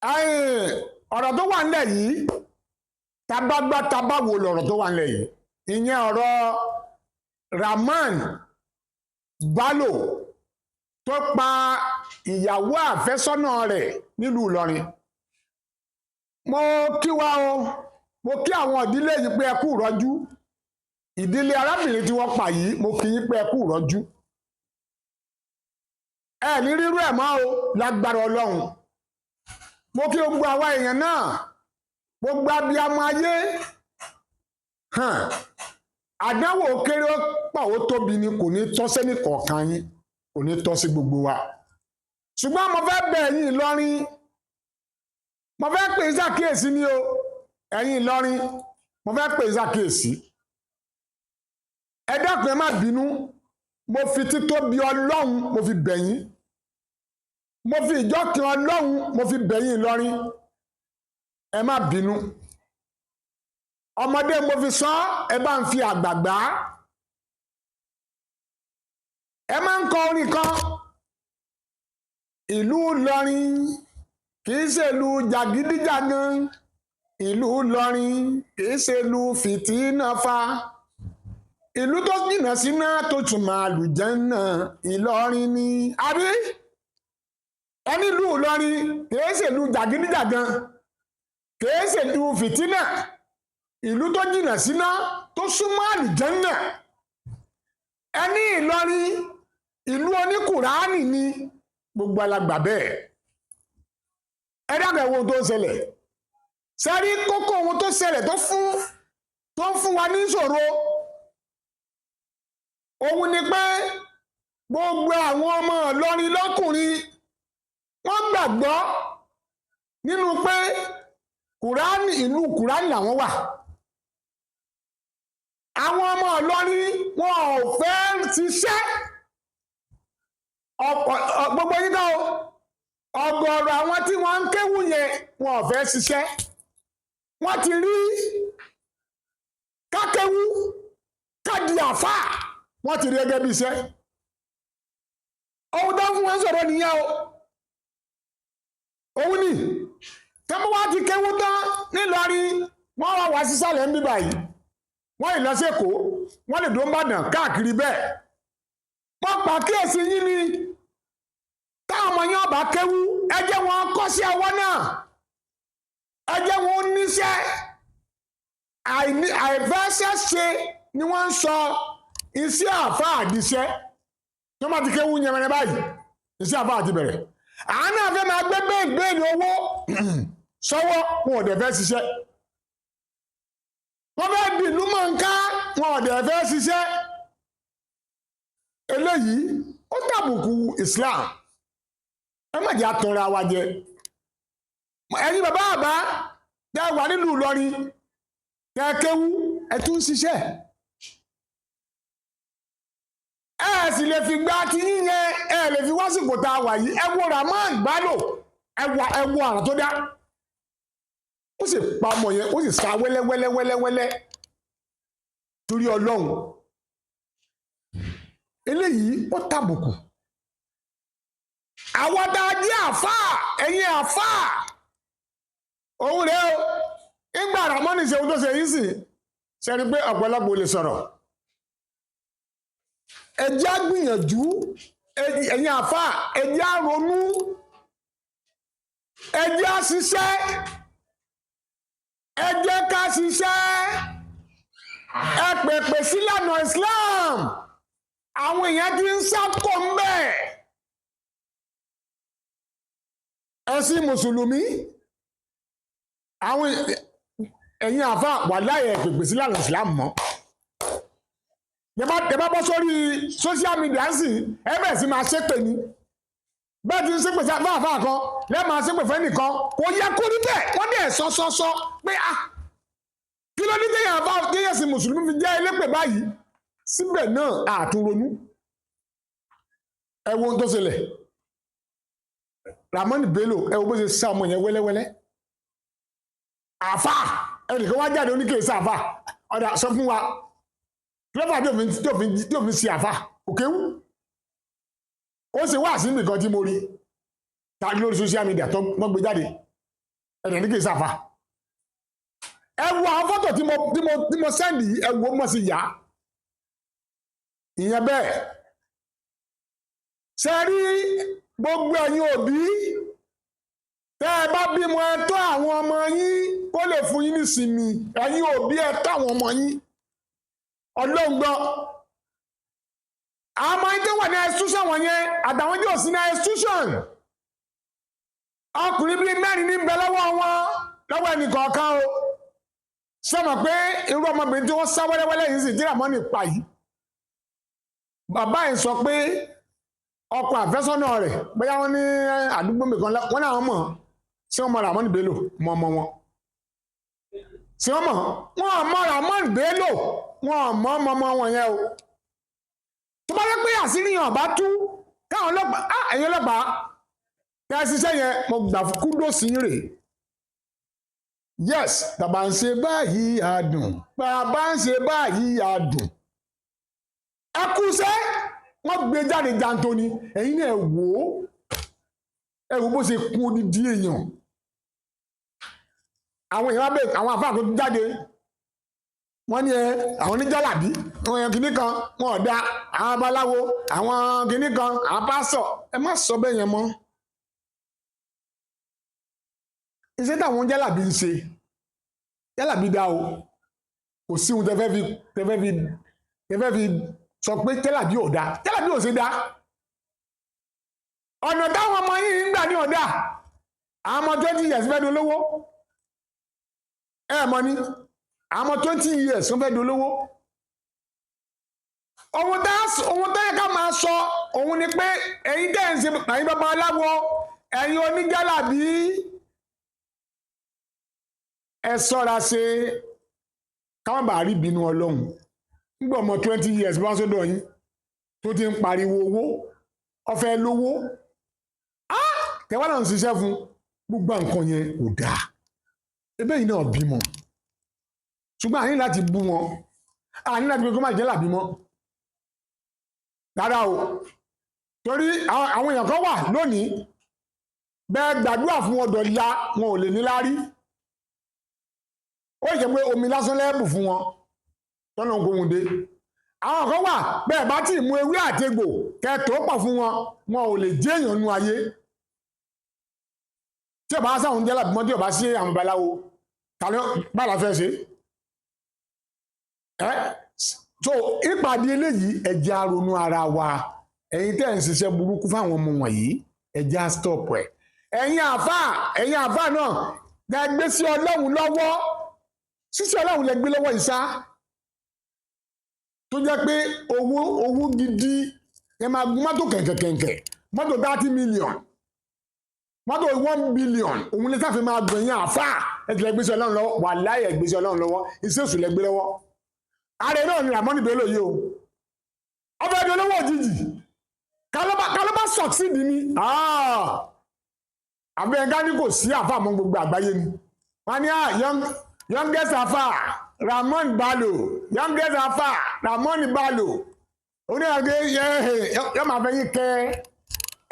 Ẹ̀yin, ọ̀rọ̀ tó wà nílẹ̀ yìí, tabagbá tabáwo lọ̀rọ̀ tó wà nílẹ̀ yìí, ìyẹn ọ̀rọ̀ Rahman Bello tó pa ìyàwó àfẹ́sọ́nà rẹ̀ nílùú Ìlọrin. Mo kí wa o, mo kí àwọn ìdílé yìí pé ẹ kú ìrọ́jú. Ìdílé arábìnrin tí wọ́n pa yìí, mo kí yín pé ẹ kú ìrọ́jú. Ẹ ní rírú ẹ̀ mọ́ o, lágbára Ọlọ́run. Mo kí gbogbo àwa èèyàn náà, gbogbo abiyamọ ayé hàn. Àdánwò kéré ó pọ̀ ó tóbi ni, kò ní tọ́ sẹ́nì kọ̀ọ̀kan yín, kò ní tọ́ sí gbogbo wa. Ṣùgbọ́n mo fẹ́ bẹ̀ ẹ̀yin Ìlọrin, mo fẹ́ pè é ṣàkíyèsí ni o. Ẹ̀yin Ìlọrin, mo fẹ́ pè é ṣàkíyèsí. Ẹ dákun, ẹ má bínú. Mo fi títóbi Ọlọ́run, mo fi bẹ̀ yín. Mo fi ìjọkin Ọlọ́run, mo fi bẹ̀ yín, Ìlọrin. Ẹ má bínú. Ọmọdé mo fi sọ, ẹ bá ń fi àgbàgbà. Ẹ máa ń kọ orin kan: ìlú Ìlọrin kì í ṣèlú jàgídíjàgan, ìlú Ìlọrin kì í ṣèlú fìtínàfà, ìlú tó jìnnà síná tó tún àlùjánnà, Ìlọrin ni. Àbí ẹni ìlú Ìlọrin kì í ṣèlú jàgídíjàgan, kì í ṣèlú fìtínà, ìlú tó jìnnà síná tó súnmọ́ àlùjánnà. Ẹni Ìlọrin ìlú oníkùránì ni, gbogbo alàgbà bẹ́ẹ̀. Ẹ dákun, ẹ wo ohun tó ń ṣẹlẹ̀ sẹ́rí. Kókó ohun tó ṣẹlẹ̀ tó ń fún wa ní ìṣòro òun ni pé gbogbo àwọn ọmọ Ìlọrin lọ́kùnrin, wọ́n gbàgbọ́ nínú pé Kùránì, ìlú Kùránì làwọn wà. Àwọn ọmọ Ìlọrin, wọn ò fẹ́ ṣiṣẹ́. Ọ̀pọ̀ gbogbo yín ká o, ọ̀gọ̀ọ̀rọ̀ àwọn tí wọ́n ń kéwù yẹn, wọn ò fẹ́ ṣiṣẹ́. Wọ́n ti rí kákéwú, kádi àfáà, wọ́n ti rí gẹ́gẹ́ bí iṣẹ́. Ohun tó ń fún wọn sọ̀rọ̀ nìyẹn o. Òun ni tẹ́mọ́ wá ti kéwú tán nílọrin, wọ́n wá wá sísàlẹ̀ ń bí báyìí, wọ́n lè lọ sí Èkó, wọ́n lè dó ń bàdàn káàkiri bẹ́ẹ̀. Wọ́n pàkíyèsí yín ni, táwọn ọmọ yẹn ọba kéwú, ẹ jẹ́ wọn kọ́ṣẹ́ ọwọ́ náà, ẹ jẹ́ wọn níṣẹ́. Àìfẹ́ṣẹ́ ṣe ni wọ́n ń sọ iṣẹ́ àfáà díṣẹ́. Tó bá ti kéwú yẹmẹrẹ báyìí, iṣẹ́ àfáà ti bẹ̀rẹ̀. Àwọn náà fẹ́ máa gbé bale bale owó sọ́wọ́, wọn ò dẹ̀ fẹ́ ṣiṣẹ́. Wọ́n fẹ́ di ìlú mọ̀ọ́ká, wọn ò dẹ̀ fẹ́ ṣiṣẹ́. Eléyìí ó tàbùkù Islam. Ẹ má jẹ́ àtúnra wa jẹ. Ẹ̀yin bàbá àbá tẹ́ wà nílùú Ìlọrin, tẹ́ kéwú, ẹ tún ń ṣiṣẹ́. Ẹ sì lè fi gba ti yíyẹn, ẹ lè fi wásìkò tá a wà yìí. Ẹ wo Rahman Bello, ẹ wo àrà tó dá. Ó sì pa ọmọ yẹn, ó sì sá wẹ́lẹ́wẹ́lẹ́wẹ́lẹ́wẹ́lẹ́. Torí Ọlọ́run, eléyìí ó tàbùkù àwọn tá a jẹ́ àfáà. Ẹ̀yin àfáà, òun rèé o. Ìgbà Ramoni ṣe ohun tó ṣe yìí sì ṣe ni pé ọ̀pọ̀lọpọ̀ lè sọ̀rọ̀. Ẹ jẹ́ á gbìyànjú. Ẹ̀yin àfáà, ẹ jẹ́ á ronú, ẹ jẹ́ á ṣiṣẹ́, ẹ jẹ́ ká ṣiṣẹ́. Ẹ pèpè sílànà Islam. Àwọn èèyàn ti ń sákò ń bẹ̀. Ẹ̀sìn mùsùlùmí, àwọn ẹ̀yin àfa wà láyé, ẹ pèpè sílànà Islam mọ́. Ẹ bá bọ́ sórí social media sì, ẹ bẹ̀rẹ̀ sí máa ṣépè ni. Bẹ́ẹ̀ ti ń ṣépè sí àfáàfáà kan lẹ́ẹ̀ máa ṣépè fẹ́ nìkan. Kò yẹ kó rí bẹ́ẹ̀. Wọ́n dẹ̀ sọ sọ sọ pé, ah, kí ló ní téèyàn àfa, téèyàn sì mùsùlùmí fi jẹ́ elépè báyìí? Síbẹ̀ náà, àtúnronú. Ẹ wo ohun tó ṣẹlẹ̀. Ramoni Bello, ẹ wo bó ṣe sá ọmọ yẹn wẹ́lẹ́wẹ́lẹ́. Àfà ẹnìkan wá jáde, oníkèésí àfà. Ọ̀dà, sọ fún wa lọ́fà tí òfin ṣe àfà kò kéwú. Ó ṣe wá sí nìkan tí mo rí tàbí lórí social media tó wọ́n gbé jáde. Ẹ̀dẹ̀ ní kì í sàfà. Ẹ wo àwọn fọ́tò tí mo send yìí, ẹ wo mọ̀ sí yá. Ìyẹn bẹ́ẹ̀. Ṣe rí gbogbo ẹ̀yin òbí tẹ́ ẹ bá bímọ, ẹ tọ́ àwọn ọmọ yín kó lè fún yín nísinmi. Ẹ̀yin òbí, ẹ tọ́ àwọn ọmọ yín. Ọlọ́run gbọ́, àwọn ọmọ yín tó wà ní institution wọ̀nyẹn àtàwọn tí ò sí ní institution, ọkùnrin bíi mẹ́rin ní bẹ lọ́wọ́ wọn, lọ́wọ́ ẹnì kọ̀ọ̀kan o. Sọmọ pé irú ọmọbìnrin tí wọ́n sá wẹ́lẹ́wẹ́lẹ́ yìí sì tí Ràmọ́nì pa yìí, bàbá yìí sọ pé ọkọ àfẹ́sọ́nà rẹ̀, bóyá wọ́n ní àdúgbò nìkan, wọ́n náà mọ̀ sí wọn mọ Ràmọ́nì Bello mọ ọmọ wọn sí wọn mọ̀. Wọn mọ Ràmọ́nì Bello, wọn mọ ọmọ ọmọ wọn yẹn o. Tó bá yẹ pé àṣírí yẹn ọba tú, káwọn ọlọ́pàá, ẹ̀yin ọlọ́pàá tẹ́ ẹ ṣiṣẹ́ yẹn, mo gbà kudos yín rè. Yes, bàbá ń ṣe báyìí àdùn, bàbá ń ṣe báyìí àdùn, ẹ kú iṣẹ́. Wọ́n gbé jáde janto ni. Ẹ̀yin náà wò ó, ẹ wò bó ṣe kún odidi èèyàn. Àwọn èèyàn bẹ, àwọn àfáà tó jáde, wọ́n ní ẹ àwọn oníjàlábí, àwọn èèyàn kìíní kan, wọn ò da àwọn babaláwo, àwọn kìíní kan, àwọn pásọ̀. Ẹ má sọ bẹ́ẹ̀ yẹn mọ́. Iṣẹ́ táwọn jálàbí ń ṣe, jálàbí dá o. Kò sí ohun tẹ́fẹ́ fi sọ pé jálàbí ò dá, jálàbí ò ṣe dá. Ọ̀nà táwọn ọmọ yìí ń gbà ní ọ̀dà. Àwọn ọmọ 20 years fẹ́ dolówó. Ẹ mọ̀ ni àwọn ọmọ 20 years wọ́n fẹ́ dolówó. Ohun tó yẹ ká máa sọ òun ni pé ẹ̀yin tẹ́ ẹ̀ ń ṣe, ẹ̀yin babaláwo, ẹ̀yin oníjálàbí, ẹ ṣọ́ra ṣe káwọn bá rí ìbínú Ọlọ́run. Nígbà ọmọ 20 years bá sọ́dọ̀ yín tó ti ń pariwo owó, ó fẹ́ lówó, tẹ́wọ́n náà ń ṣiṣẹ́ fún gbogbo nǹkan yẹn kò dáa. Ebe yìí náà bímọ, ṣùgbọ́n àní láti bú wọn, àní láti pé kó má jẹ́ làbí mọ́ rárá o, torí àwọn èèyàn kan wà lónìí bẹ́ẹ̀ gbàdúrà fún wọn dọ̀la, wọn ò lè ní láárí. Ó jẹ́ pé omi lásán lẹ́ẹ̀bù fún wọn tọ́nà ògùn dé. Àwọn kan wà bẹ́ẹ̀ bá tí ì mú ewé àtegbò kẹtọ́ pọ̀ fún wọn, wọn ò lè jẹ́ èèyàn nu ayé. Tí ó bá sáwọn jẹ́ làbí mọ́, tí ó bá sí àwọn babaláwo, tàbí bá la fẹ́ ṣe ẹ́. So ìpàdé eléyìí, ẹ jẹ́ á ronú ara wa. Ẹ̀yin tẹ́ ń ṣiṣẹ́ burúkú fáwọn ọmọ wọ̀nyí, ẹ jẹ́ á stop ẹ̀. Ẹ̀yin àfáà náà lẹ gbé sí Ọlọ́run lọ́wọ́, ṣíṣe Ọlọ́run lẹ gbé lọ́wọ́ ìṣá tó jẹ́ pé owó, owó gidi, ẹ máa gun mọ́tò kẹ̀kẹ̀kẹ̀kẹ̀, mọ́tò 30 million, mọ́tò 1 billion, òun lè sáfì máa gbẹ̀yìn. Àfáà, ẹ ti lẹ gbé sí Ọlọ́run lọ́wọ́. Wàláhì, ẹ gbé sí Ọlọ́run lọ́wọ́, iṣẹ́ òṣù lẹ gbé lọ́wọ́. Ààrẹ náà ni Ramoni Bello yìí o. Ọbẹ̀ ẹni olówó òjijì kálọ́bà succeed ni àbẹ̀ǹká ní kò sí àfà mọ́ gbogbo àgbáyé ni. Wọ́n ní youngest àfà Ramon Bello, youngest àfà Ramon Bello, oníyàgbé yọ máa fẹ́ yín kẹ́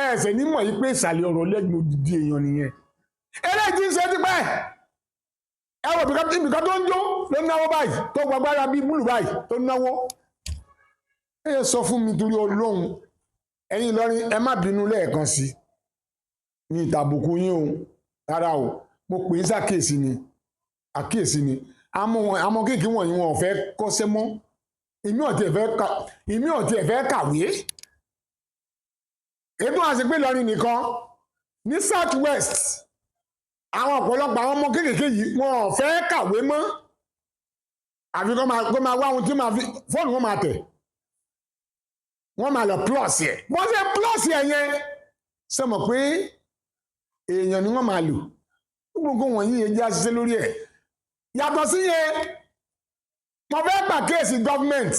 ẹsẹ̀ nímọ̀ yìí pé ìsàlẹ̀ ọ̀rọ̀ lẹ́gbẹ̀ẹ́ odidi èèyàn nìyẹn. Eléyìí tí ń ṣe tipẹ́. Ẹ wò ibìkan tó ń jó, ló ń náwó báyìí, tó gbàgbára bíi búlù báyìí tó ń náwó. Ẹ yẹ sọ fún mi torí Ọlọ́run. Ẹ̀yin Ìlọrin, ẹ má bínú lẹ́ẹ̀kan sí ní ìtàbùkù yín o, rárá o. Mo pè é sàkíyèsí ni, àkíyèsí ni. Àmọ́ kéèké wọ̀nyí, wọn ò fẹ́ kọ́ṣẹ́ mọ́. Èmi ò tiẹ̀ fẹ́ kàwé. Ètò àti pé Ìlọrin nìkan, ní South West, àwọn ọ̀pọ̀lọpọ̀ àwọn ọmọ kéékèèké yìí, wọn ò fẹ́ kàwé mọ́, àfi kó máa wá ohun tí máa fi fóònù wọn máa tẹ̀, wọ́n máa lọ plus ẹ̀. Wọ́n ṣe plus ẹ̀ yẹn, ṣe mọ̀ pé èèyàn ni wọ́n máa lò. Gbogbo wọ̀nyí yẹn jẹ́ àṣìṣe lórí ẹ̀. Yàtọ̀ sí yẹn, mo fẹ́ pàkíyèsí government,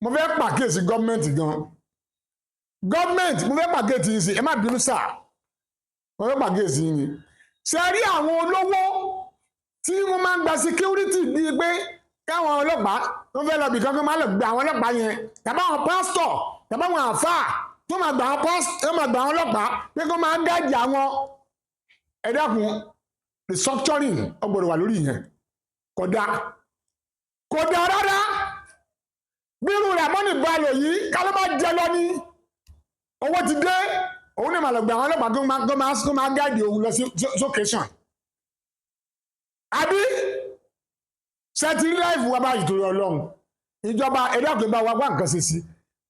mo fẹ́ pàkíyèsí government gan. Government, mo fẹ́ pàkíyèsí yín sí. Ẹ má bínú sáà, mo fẹ́ pàkíyèsí yín ni. Ṣe rí àwọn olówó tí wọ́n máa ń gba security, bíi pé káwọn ọlọ́pàá tó fẹ́ lọ bìkan kó máa lọ gba àwọn ọlọ́pàá yẹn, tàbí àwọn pásítọ̀, tàbí àwọn àfáà tó máa gba àwọn pásítọ̀, tó máa gba àwọn ọlọ́pàá pé kó máa gáàjì àwọn Ẹ dákun, restructuring ó gbọ́dọ̀ wà lórí ìyẹn. Kódà kódà rárá, bírú Ramoni Bello yìí kálọ́ bá jẹ lọ ní owó ti dé, òun ní màá lọ gba àwọn ọlọ́pàá tó máa guide òun lọ sí sókèsàn àbí sẹ́tì láìfù wa báyìí. Torí Ọlọ́run, ìjọba, ẹ dákun, bá wa wá nǹkan ṣe sí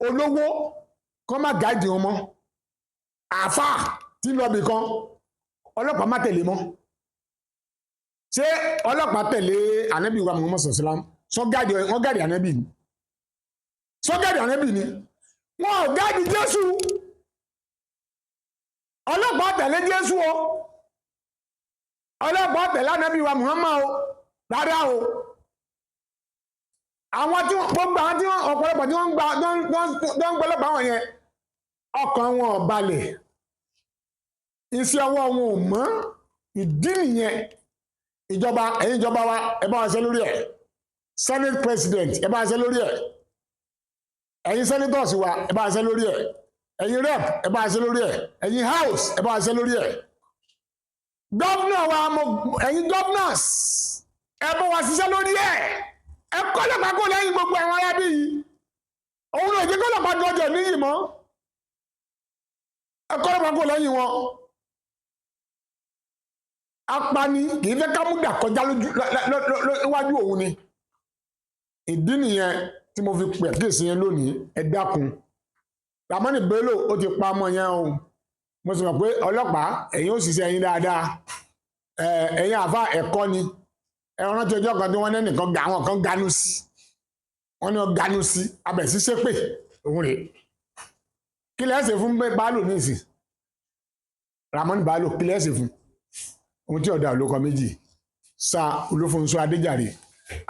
olówó kọ́ má guide wọn mọ́. Àáfàá tí ń lọ bì kan, ọlọ́pàá má tẹ̀lé mọ́. Ṣé ọlọ́pàá tẹ̀lé ànábì wa Muhammad sọ̀sọ́lám? Sọ guide wọ́n guide ànábì ni? Sọ guide ànábì ni? Wọn ò guide Jésù. Ọlọ́pàá tẹ̀lé Jésù o, ọlọ́pàá tẹ̀lé ànábì wa Muhammad o, rárá o. Àwọn tí wọ́n gbogbo àwọn tí wọ́n ọ̀pọ̀lọpọ̀ tí wọ́n ń gba tó ń gbọ́lọ́pàá wọn yẹn, ọkàn wọn ò balẹ̀, iṣẹ́ ọwọ́ wọn ò mọ́. Ìdí nìyẹn. Ìjọba, ẹ̀yin ìjọba wa, ẹ bá wa ṣe lórí ẹ̀. Senate president, ẹ bá wa ṣe lórí ẹ̀. Ẹ̀yin senators wa, ẹ bá wa ṣe lórí ẹ̀. Ẹ̀yin rep, ẹ bá wa ṣe lórí ẹ̀. Ẹ̀yin house, ẹ bá wa ṣe lórí ẹ̀. Governor wa mo, ẹ̀yin governors, ẹ bá wa ṣiṣẹ́ lórí ẹ̀. Ẹ kọ́lọ́pàá kó lẹ́yìn gbogbo àwọn arábí yìí. Òun náà jẹ́ kọ́lọ́pàá dọ́jọ́ níyì mọ́. Ẹ kọ́lọ́pàá kó lẹ́yìn wọn. Apani kì í fẹ́ ká mú dà kọjá lójú níwájú òun ni. Ìdí nìyẹn tí mo fi pè àkíyèsí yẹn lónìí. Ẹ dákun, Ramoni Bello, ó ti pa ọmọ yẹn o. Mo sì mọ̀ pé ọlọ́pàá, ẹ̀yin ó ṣiṣẹ́ yín dáadáa. Ẹ̀yin àfa ẹ̀kọ́ ni ẹ rántí ọjọ́ kan tí wọ́n nẹ́nìkan ga, àwọn kan ganu sí, wọ́n ní wọ́n ganu sí abẹ̀ sí ṣépè òun rèé. Kí lẹ́ ṣe fún Bello ní ìsìn? Ramoni Bello, kí lẹ́ ṣe fún ohun tí ọ̀dà olókọ méjì sa? Olúfúnṣọ́ Adéjàre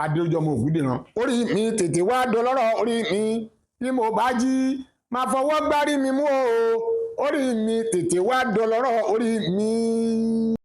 Adéjọmọ Ògúndìran. Orí mi tètè wá dọlọ́rọ̀. Orí mi, bí mo bá jí, máa fọwọ́ gbárí mi mú o. Orí mi tètè wá dọlọ́rọ̀. Orí mi.